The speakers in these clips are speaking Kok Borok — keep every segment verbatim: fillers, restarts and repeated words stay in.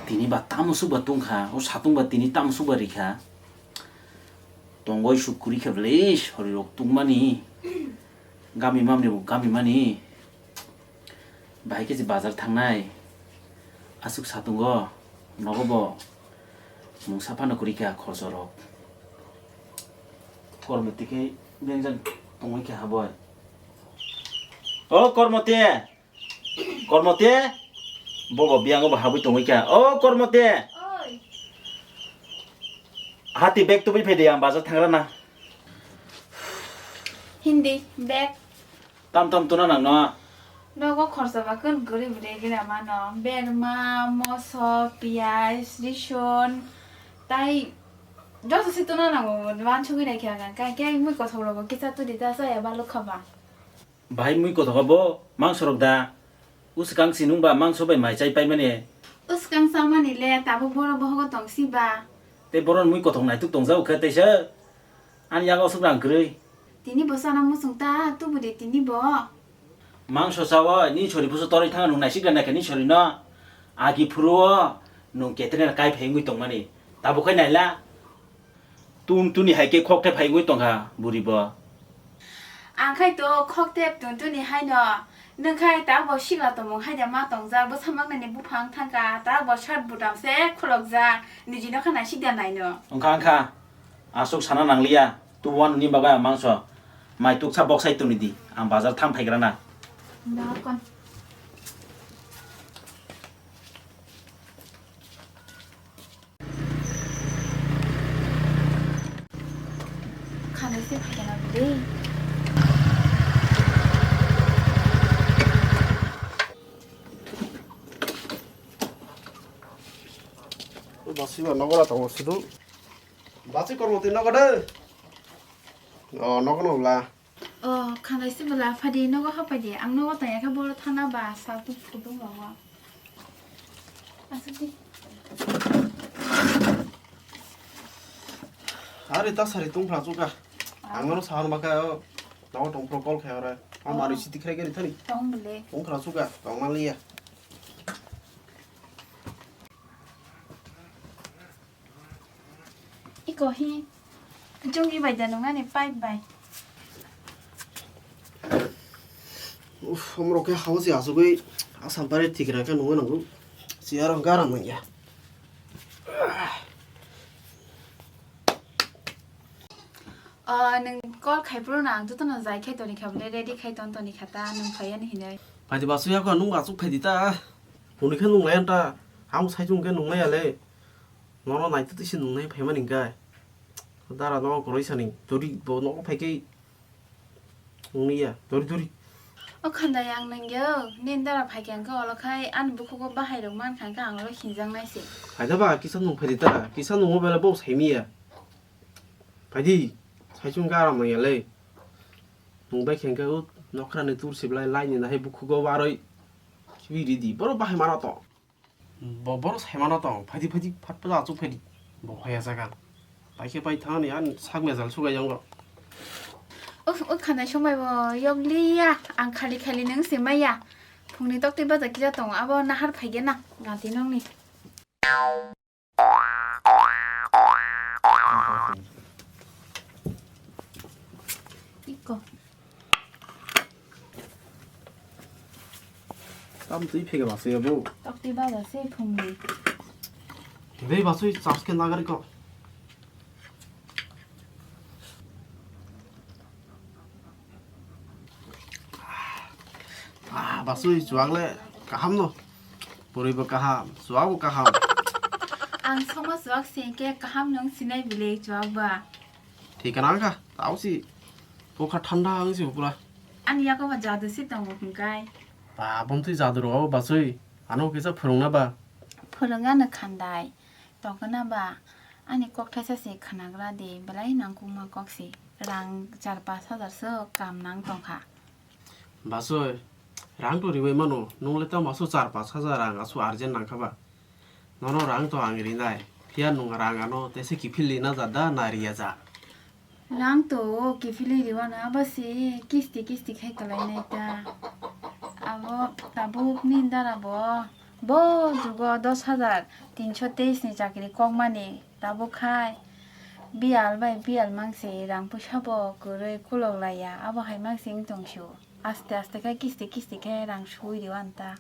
Tini ba tamo sukba tungkha, o satung ba tini tamo sukba rikha. Tongoi suk kwrwi khe bwle sorirok tungmani. Gami mamni bo gami mani. Bahai khe se bazar thangnai. Aswk satungo nogo bo mungsa phano kwrwi kha khorchorok. Kormoti khe bengjak tongwi kha haboi. O Kormoti! Kormote, bobo biyango bo habwi tongwi kha. O Kormote! Oi. Hati bag tubui phai de, ang bazar thangra na. Hindi bag. Tam tam tuna nang no. Nogo khorsa ba kun guri bwrwi gina mano. Berma, moso, piyaj, rison, tai joto se tuna nango. Wan chugwi nai kha kha. Kai khe mui kothok rogo kisa tudi ta saya ba lukha ba. Bahai mui kothok bo mangso rok da. Uskang si nung ba mangso bai mai chai pai mani. Uskang sa mani le tabuk boro bohogo tong si ba. Tei boron mui kothok naituk tong jao khe teisa. Ani yago aswk rang kwrwi. Tini bo sana muchung ta tubu de tini bo. Mangso chao ni sori buso toroi thang nung naisik da naikha ni sori no. Agi phuru o nung ketre kai phai wngwi tong mani. Tabuk khai naila. Tun tuni hai khe khok thep hai wngwi tongkha buri bo. Ang khai to khok thep tun tuni hai no. Nwng khai ta bo sikla tongmung hai da ma tongjak, bwsa mangnani buphang thangkha, ta bo shirt butam se khulokjak, niji no kha naisik da nai no. Wngkha wngkha, aswk sana nangliya, tu wan ni bagwi ang mangso, mai tuksa boksai tuni di, ang bazar thang phaigra na. Nakon. Khanai se phaikhe na bwdwi. Basiba nogo ra tongo sudu. Basi kormo twi nogo de. O nogo no bla. O, khanai se bwla, phadi nogo hapai di. Ang nogo tongya khe boro thana ba, sal tu phutung rogo. Asuk di. Ari ta sari tungphla chuka. Ah. Ang nono sahar maka o, nogo tongphro call khai ore. Ang mari siti khre gari thani. Tong bwle. Tungphla chuka, tong maliya. Iko hi jongni bai da nung ani pipe bai. Uf, omorok khe hao se asugwi asal tare thikra khe nungwi nango. Chair rok garam manya. O, nung call khai phuru no ang jotono jai khai toni kha bole, ready khai ton toni kha ta, nung phai ani hinwi. Phaidi basu ya ko nung asuk phaidi ta. Hwnwi khe nung lai ta. Ang sai chung khe nung lai ya le. Nono naitwi twi se nungnai phaimani hwnkhe. Dara nogo kwrwi sani. Dori bo nogo phaikhe nungya. Dori dori. O khandai ang nungyo. Nini dara phaikhe hwnkhe olo khai ani bukhugo bahai rok mankha hwnkhe ang olo hinjaknai se. Phaida ba kisa nung phaidi ta. Kisa nungo bele bo saimiya. Phaidi. Saichung garam nangya le. Nung bai khe hwnkhe o nokhrani tur siblai laini nahai bukhugo baroi. Khibi ridi. Boro bahai mano to. Bo boro saimano tong, phaidi phaidi phat phaidi achuk phaidi. Bo phaiya jaga. Paikhe pai thangani an sak mejal sugai yango. Uf, uf, khanai somai bo yokliya. Ang khali khali nung se maya. Phungni tokti baja kisa tongo, abo nahar phaigena. Ganti nongni. Iko. Tam twi phege basui abo. Tokti baja se phungni. Dei basui charge khe nagari ko. Ah, basui chuak le kaham no. Puri bo kaham, chuak bo kaham. Ang somo chuak se ke kaham nung sinai bile chuak ba. Thik kana kha, tao si. Bokha thanda ang si pura. Ani yago ba jadu si tongo hingkai. Ba, bom twi jadu ro basui. Ano kisa phurung na ba. Phurung ano khandai. Tokona ba. Ani kok thaisa se khanagra de. Belai nangkukma kok se. Rang char pas hajar so kam nang tongkha. Basui, rang to ribai mano. Nung le tamo asu char pas hajar rang asu urgent nang kha ba. Nono rang to ang rinai, phiya nung rang ano tese kiphil rina ja da na riya ja? Rang to kiphilwi riwano, abo se kisti kisti khai kwlainai ta. Abo tabuk nini dara bo Bo jugo dos hajar tinso teis ni chakri kokmani tabuk khai biyal bai biyal mangsi rang puisa bo kwrwi kulok laiya, abo hai mangsi wng tong sio. Aste aste khai kisti kisti khe rang suwi rio anta.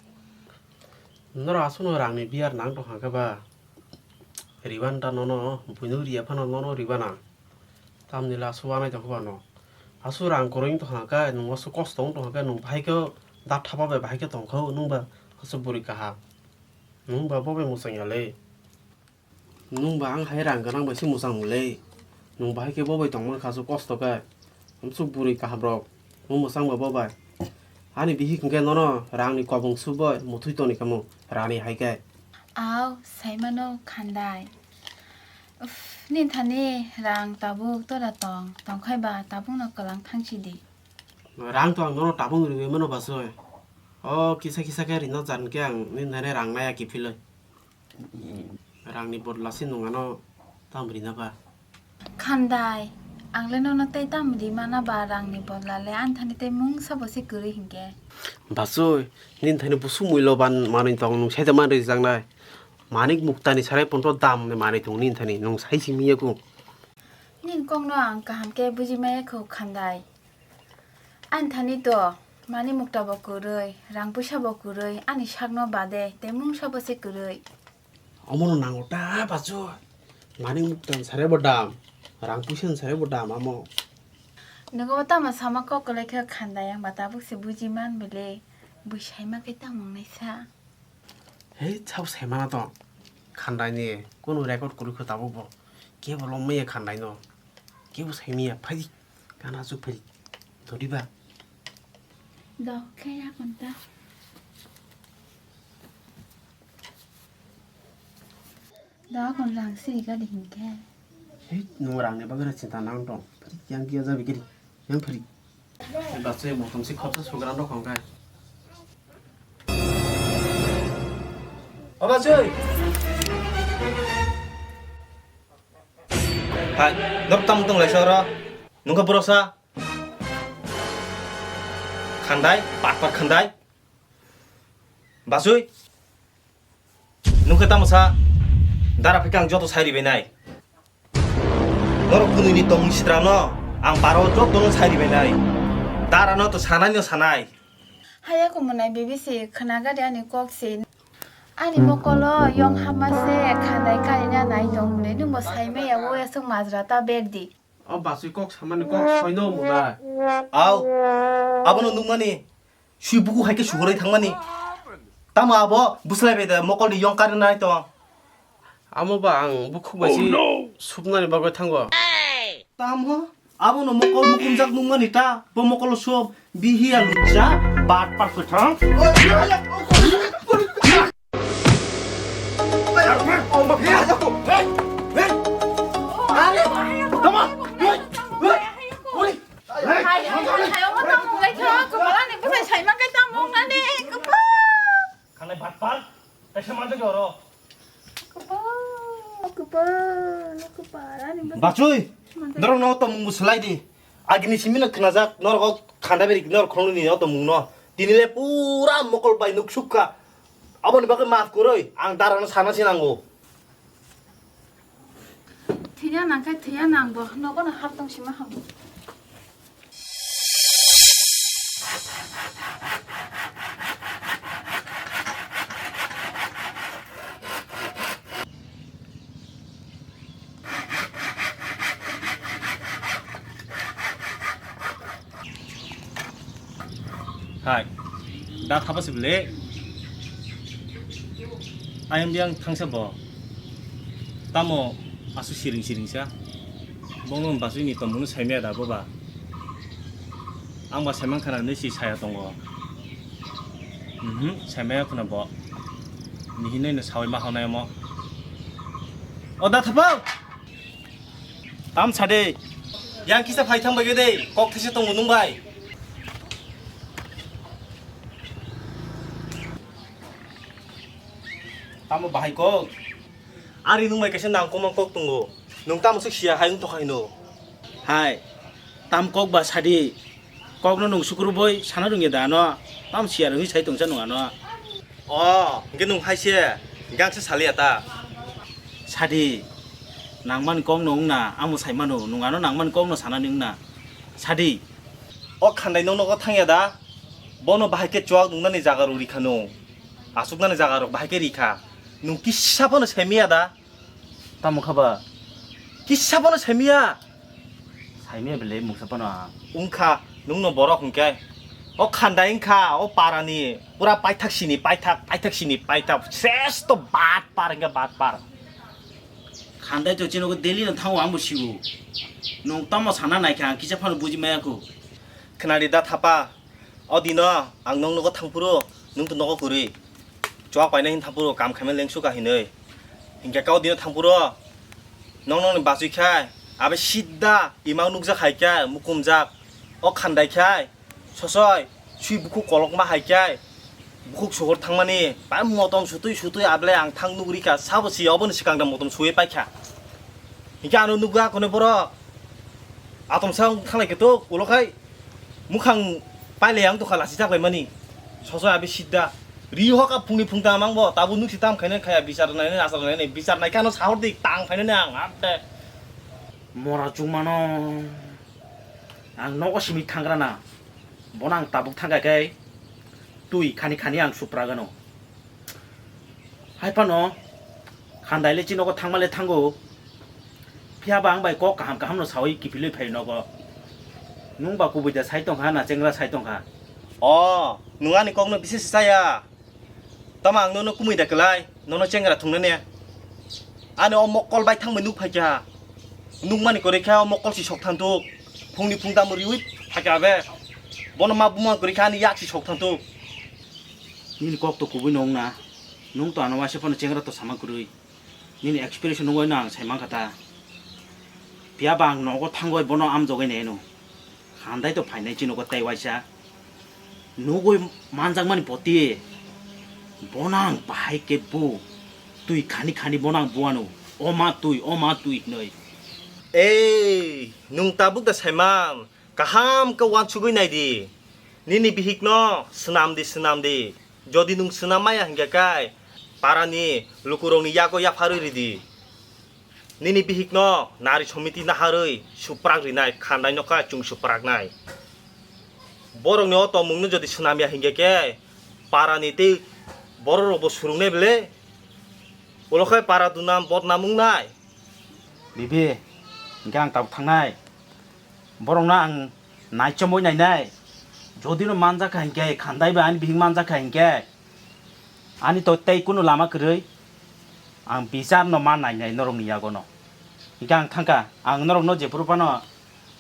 Norok aswkno rangni biyar nang tong kha ba? Riban ta nono buino riya phano nono ribana. Tamni le aswk wanai tong kha ba no? Aswk rang kwrwi wng tong kha khe, nwng aswk kosto wng tong kha khe, nwng bahai khe da thapa bai bahai khe tong kha, nwng ba aswk bwrwi kaham. Nwng ba bo bai mwchang ya le. Nwng ba ang hai rang gwnang bai se mwchang mung le. Nwng bahai khe bo bai tong man kha aswk kosto khe. Amswk bwrwi kaham rok. Nwng mwchang ba bo bai. Ani bihik hwnkhe nono rangni kobong sub bai muthwi toni kamo rani hai khe. Aw, saimano khandai. Uff, nini thani rang tabuk tora tong, tongkhai ba tabukno kwlang thangsi di. Rang to ang nono tabuk riwi mano basoi. O kisa kisa khe rino jan khe ang nini thani rang naya kiphilwi. Rangni bodla se nwng ano tam rina ba? Khandai, ang le nono tei tam ri mana ba rangni bodla le ani thani tei mungsa bo se kwrwi hinkhe. Basoi, nini thani busu muiloban manwi tong nwng saida man rijaknai. Manik muktani sarai pondro dam ni manwi tong nini thani nwng sai simi yaku. Nini kokno ang kaham khe buji maya kho khandai. Ani thani to mani mukta bo kwrwi, rang puisa bo kwrwi, ani sakno bade tei mungsa bo se kwrwi. Omono nango ta bachu. Mani mukta ni sarai bo dam, rang puisa ni sarai bo dam amo. Nogo tamo sama kok kwlai khe khandai, ang ba tabuk se buji man bele, bui saima khe tamo wngnai sa. Hei, sabo saimana tong. Khandai ni kunu record kwrwi kho tabuk bo. Kebo lomma ya khandai no. Kebo saimaya, phai di. Gana chu phai di. Dori ba. Dok khe ya konta. Dok kon rang siri gadi hinkhe. Hei, nwng rangni bagwi no chinta nang tong. Phai di, yang kiya jabi giri. Yang phari. Basui motong si khorsa sugra no khong kai. O basui. Hai, dok tam tong lai soro. Nungka borosa. Khandai, pat pat khandai. Basui. Nungkhe tamo sa, dara phikhe ang joto sai ribainai. Norok kwnwini tongmung sitrano ang paro jotono sai ribainai. Darano to sanai no sanai. Haya kumunai bibisi khwna gari ani kok se. Ani mokolo yong hama se khandai kaina nai tong mune nwngbo sai maya o aswk majra ta berdi. O basui kok samani kok soino muna. Au, abono nukmani. Sui buku hai khe suhoroi thangmani. Tamo abo bwslai bai da mokol ni yong karwi nai tong. Amo ba ang bukhuk bai si subnani bagwi thango. Tamo abono mokol mukumjak nukmani ta, bo mokolo sub bihiya lutsa bat par kwthang. Are, tamo. Hai, hai, hai, omo tamo wnglaikha, kwpal ani bwsai saima khe tamo wngnani, kwpal. Khanai batpar, kaisa manjak oro. Kwpal, kwpal, kwpal, ani bwsai. Bachoi, norok no tongmung bo swlai di. Agini simi no khnajak, norok o khanda beri norok khoroknwi ni o tongmung no. Tini le pura mokol bai nuk sukha. Aboni bagwi maaf kwrwi, ang dara no sana se nango. Thwiya nang khe thwiya nang bo, nogo no hap tong sima ham. Hai, da thapa se bele. Ayang biyang thangsa bo. Tamo aswk siring siring sa. Bono basui ni tongmung no saimaya da bo ba. Ang ba saimang khana hinwi si saya tongo. Mhm, saimaya khuna bo. Ni hinwi no sawi ma hwnai omo. O da thapa. Tam sade. Yang kisa phai thang bai de, kok these tongo nung bai. Tamo bahai kok? Ari nung bai kaisa nang koma kok tongo. Nung tamo suk sia hai wng tokha hino. Hai. Tam kok ba sadi. Kokno nung sukuru boi sana rungya da no. Tam sia rungwi sai tongsa nung ano. O, hwnkhe nwng hai se, hwnkhe ang se saliya ta. Sadi, nangmani kok no wngna, amo sai mano, nwng ano nangmani kok no sanani wngna. Sadi. O khandai nwng nogo thangya da? Bono bahai khe chuak nungnani jaga rok rikha nwng. Asuknani jaga rok bahai khe rikha. Nwng kisa phano saimiya da? Tamo kha ba? Kisa phano saimiya? Saimiya bele mungsa phano ang. Wngkha, nwngno borok hwnkhe. O khandai wngkha, o parani pura paithak sini paithak, paithak sini paithak, sresto batpar hwnkhe batpar. Khandai to chini nogo daily no thango, ang bo siwo. Nwng tamo sana naikha, ang kisa phano buji maya kho. Khnari da thapa, o dino ang nwng nogo thangphuru, nwng to nogo kwrwi. Chuak paina hin thangphuru, kam khaima lengsu ka hinwi. Hinkhe ka o dino thangphuru, nwng nokni bachwi khai, abe sidda imang nukjak hai khe, mukumjak. O khandai khai, sosoi, sui bukhuk kolokma hai khe, bukhuk sohor thangmani, bai motom sutui sutui able ang thang nugri kha, sabo si oboni swkang da motom suwi paikha. Hinkhe ano nukha kone borok, atomsa wng thanglai khe tok, ulo khai, mukhang pailai ang tokha lasi chaklaimani, sosoi abi sidda, ri hoka phungni phungta amang bo, tabuk nuksi tam khaina khaya bichar nainai, achar nainai, bichar naikhe ano sahor di tang phainani ang, atte. Mora chumano. Ang nogo simi thangrana. Bono ang tabuk thangkha khe twi khani khani ang supragano. Hai phano khandai le chini nogo thangma le thango. Phiya ba ang bai kok kaham kaham no sawi kiphilwi phai nogo. Nwng ba kubui da sai tongkha na chengra sai tongkha? O, nwng ani kok no bisi se chaya. Tamo ang nono kumui da kwlai, nono chengra thungna ne. Ani o mokol bai thangbai nuk phaikha. Nukmani kwrwi kha o mokol si sok thangthuk. Phungni phung tamo riwi phaikha be. Bono ma buma kwrwi kha ani yak si sok thangthuk. Nini kok to kubui no wngna. Nwng to ano waisa phano chengra to sama kwrwi. Nini expression nugwi no ang sai mankha ta. Phiya ba ang nogo thangwi bono amjogwi naino. Khandai to phainai chini nogo tei waisa. Nugwi manjakmani poti. Bono ang bahai khe bu. Twi khani khani bono ang buano. O ma twi, o ma twi hinwi. Ei, nwng tabuk da saiman. Kaham khe uansugwi nai di. Nini bihikno swnam di, swnam di. Jodi nwng swnam maya hinkhe kai, parani lukurokni yago yapharwi ridi. Nini bihikno nari somiti naharwi suprak rinai, khandaino kai chwng supraknai. Borokni o tongmungno jodi swnam ya hinkhe khe, parani tei bororokbo swrwngnai bele. Ulo khai para dunam bodnam wngnai. Bibi, hinkhe ang tabuk thangnai. Borokno ang naichomwi nainai. Jodi no manjakha hinkhe, khandai bai ani bihik manjakha hinkhe, ani to tei kunu lama kwrwi. Ang bichar no ma nainai norokni yago no. Hinkhe ang thangkha, ang norokno jephuru phano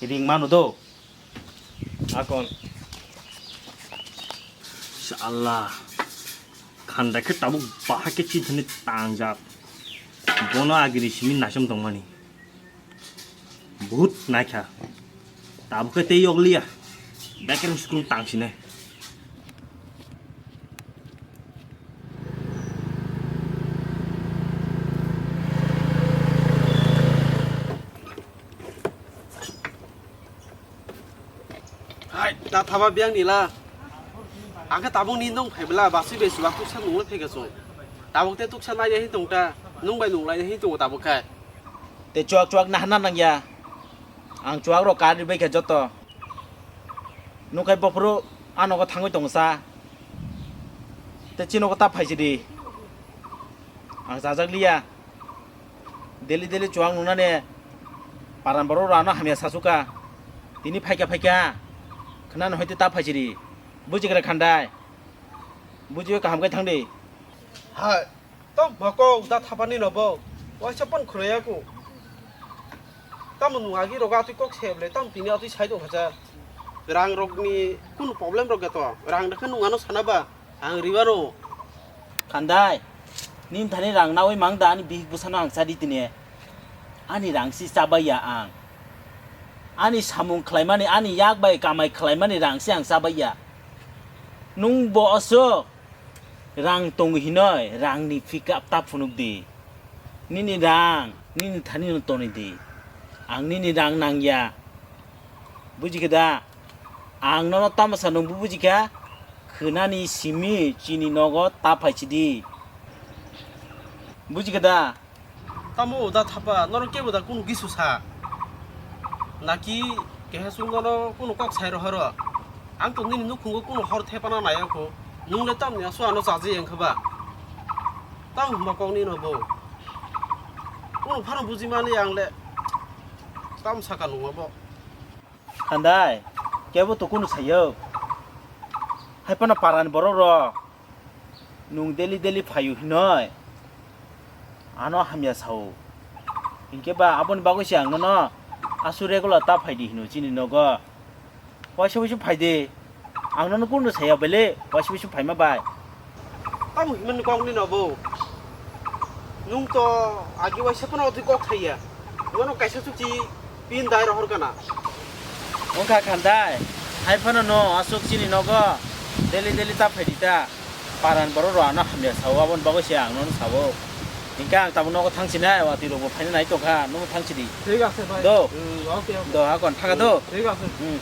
ring manu do. Akon. Insha Allah. Khandai khe tabuk bahai khe chithani tangjak. Bono agini simi naichom tongmani. Bahut naikha. Tabuk khe tei yokliya. Bekereng sukung tangsinai. Hai, ta thaba biyang nila. Ang khe tabuk ni nung phai bwla, basui bai chuwak tuksa nung le phai khe chwng. Tabuk tei tuksa nai nai tong ta, nung bai nung lai nai tongo tabuk khe. Tei chuwak chuwak nahana nang ya. Ang chuwak rok kar ri bai khe joto. Nung khai bophuru a nogo thangwi tongo sa. Tei chini nogo ta phai si di. Ang chajak liya. Daily daily chuwak nungnani paran borok rano hamya sachuka. Tini phaikha phaikha. Khwnani hoite ta phaisiri. Bujigra khandai. Bujiwi kaham khe thangdi. Hai, tong boko uda thapani no bo. Waisa pon khroya ku. Tamo nung agi rogo atwi kok se ble, tamo tini atwi sai tong khacha. Rang rokni kunu problem rok gato. Rang dakhe nung ano sana ba. Ang ribano. Khandai, nini thani rang nawi mang da ani bihik bwsano ang chadi tini. Ani rang si chabaiya ang. Ani samung khlaimani, ani yak bai kamai khlaimani rang si ang chabaiya. Nung bo aswk rang tong hinoi rangni pick up ta phunuk di. Nini rang, nini thani no tonwi di. Ang nini rang nangya. Buji khe da? Ang nono tamo sa nwng bo buji kha? Khwnani simi chini nogo ta phai chidi. Buji khe da? Tamo uda thapa, norok kebo da kunu gisu sa? Naki kehe sungno kunu kok sai rohoro? Ang to nini nukhungo kunu hor thepana naya kho. Nung le tamni aso ano chaji yang khe ba? Tamo hwnba kok nino bo? Kunu phano buji mani ang le. Tamo saka nungma bo? Khandai, kebo to kunu sayo. Hai phano parani borok rok. Nwng daily daily phaio hinoi ano hamya sao. Hinkhe ba aboni bagwi se ang nono asu regular ta phaidi hino chini nogo. Waisa waisa phaidi. Ang nono kunu saya bele waisa waisa phaima bai. Tamo himani kok ni nobo. Nwng to agi waisa phano oti kok thaiya. Nono kaisa chuti pin dai rohor kana. Wngkha khandai, hai phano no aswk chini nogo daily daily ta phaidi ta. Paran borok rok ano hamya sao, aboni bagwi se ang nono sao. Hinkhe ang tabuk nogo thangsinai, watwi rokbo phaina nai tongkha, nwng thangsidi. Thik ase bhai. Do. Hmm, okay, okay. Do, hakon, thaka do. Thik ase. Hmm.